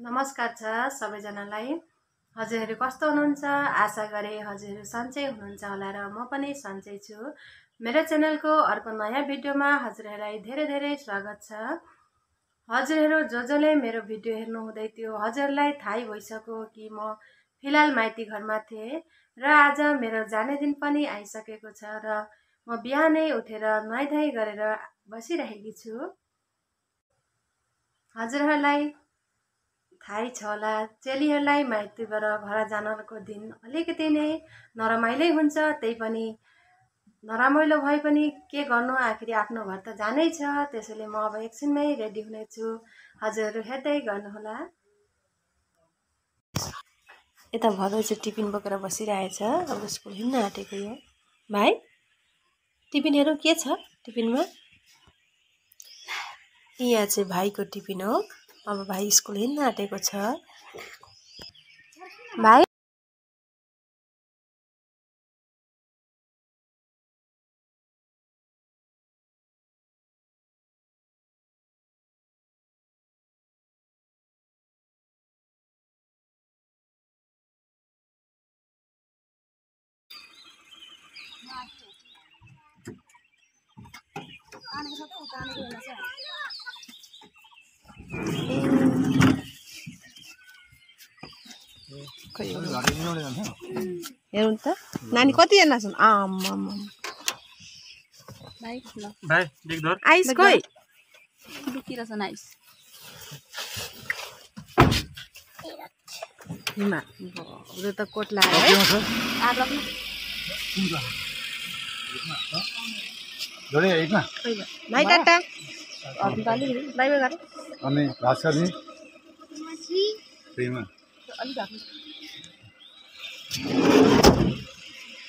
नमस्कार छ सबैजनालाई। हजुरहरू कस्तो हुनुहुन्छ? आशा गरे हजुरहरू सन्चै हुनुहुन्छ होला र म पनि सन्चै छु। मेरो च्यानलको अर्को नयाँ भिडियोमा हजुरहरूलाई धेरै धेरै स्वागत छ। हजुरहरू जसले मेरो भिडियो हेर्नु हुँदै थियो हजुरलाई थाहै भइसक्यो कि म फिलहाल माइती घरमा थिएँ र आज मेरो जाने दिन पनि आइसकेको छ र म बिहानै उठेर नुहाइधुवाइ गरेर बसिरहेकी छु। हजुरहरूलाई थाहै छ होला, चेलीहरूलाई माइतीबाट घर जानको दिन अलिकति नै नरमाइलो हुन्छ। त्यही पनि नरमाइलो भए पनि के गर्नु, आखिरी आफ्नो घर त जानै छ। त्यसैले म अब एकछिनमै रेडी हुनेछु, हजुरहरू हेर्दै गर्नुहोला। यता भदौ चाहिँ टिफिन बोकेर बसिरहेछ, अब स्कुल हिँड्न आँटेको यो भाइ। टिफिनहरू के छ टिफिनमा? यहाँ चाहिँ भाइको टिफिन हो। अब भाइ स्कुल हिँड्न आँटेको छ। भाइ हेरौँ त नानी कतिजना छन्? आइस खोइ दुखिरहेछन् आइस। हिमा त कोट लगाएर भाइ टाटा बाई बाई गर। अनि भाषाजी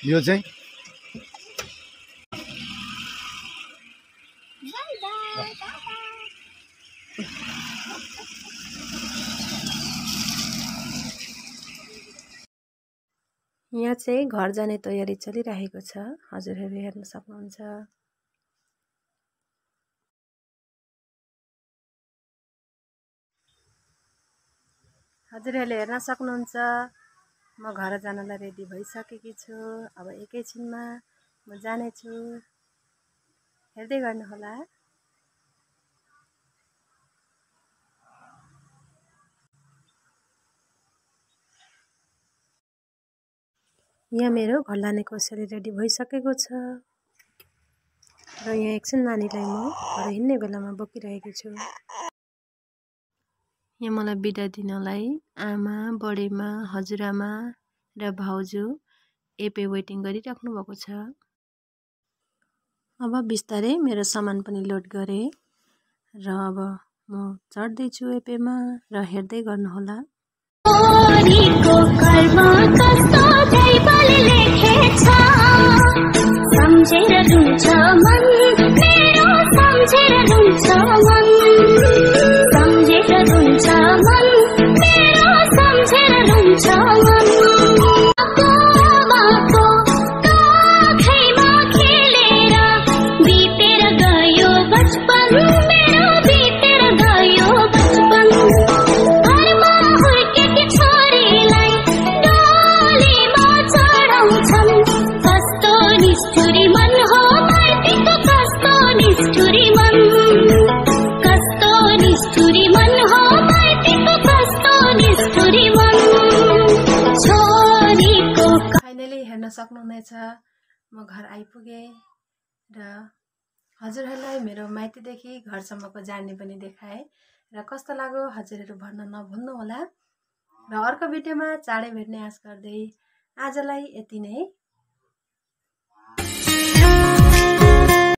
यो चाहिँ यहाँ चाहिँ घर जाने तयारी चलिरहेको छ, हजुरहरू हेर्न सक्नुहुन्छ। हजुरहरूले हेर्न सक्नुहुन्छ म घर जानलाई रेडी भइसकेकी छु। अब एकैछिनमा म जानेछु, हेर्दै गर्नुहोला। यहाँ मेरो घर लाने कोसेली रेडी भइसकेको छ र यहाँ एकछिन नानीलाई म घर हिँड्ने बेलामा बोकिरहेको छु। यहाँ मलाई बिदा दिनलाई आमा, बडेमा, हजुरआमा र भाउजू एपे वेटिङ गरिराख्नु भएको छ। अब बिस्तारै मेरो सामान पनि लोड गरेँ र अब म चढ्दैछु एपेमा र हेर्दै गर्नुहोला। हेर्न सक्नुहुनेछ म घर आइपुगेँ र हजुरहरूलाई मेरो माइतीदेखि घरसम्मको जार्नी पनि देखाएँ र कस्तो लाग्यो हजुरहरू भन्न नभुल्नु होला। र अर्को भिडियोमा चाँडै भेट्ने आश गर्दै आजलाई यति नै।